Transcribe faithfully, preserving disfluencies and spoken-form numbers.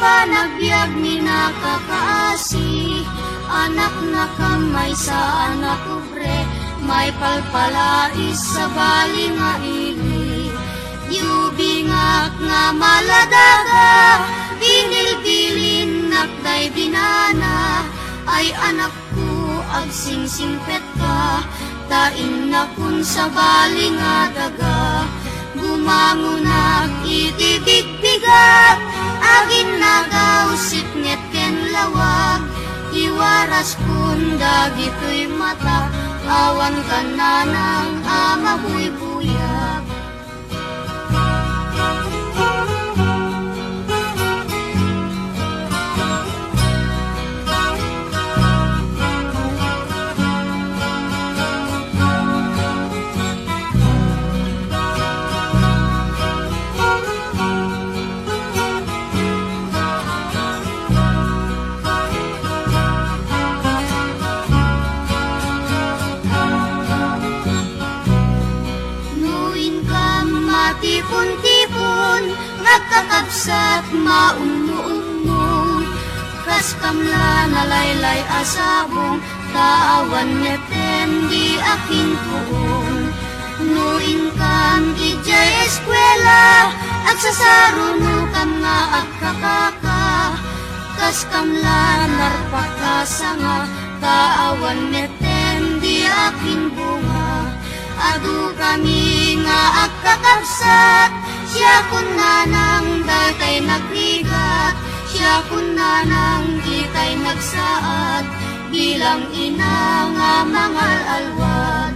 Nagbiag ni nakakaasi, anaknakam maysa a napobre, maipalpalais sabali nga ili. Diubingak nga maladaga, binilbilinnak daydi nana, ay anak Agsingsimpet ka, ta innakon sabali nga daga. Gumangonak iti bigbigak, aginnagaw sipnget ken lawag. Iwaraskon dagitoy mata, awan kan nanang a mabuybuyak. No inkam matipon-tipon, ngagkakabsat, maummuummo, kas kam la nalaylay a sabong, ta awan metten di akinkuon. No inkam idiay eskuela, agsasarunokam nga agkakaka, kas kam la narpak a sanga, ta awan metten di akinbunga. Adu kami nga agkakabsat, siakon nanang daytay nagrigat, siakon nanang ditay nagsaad, bilang ina nga mangal-alwad.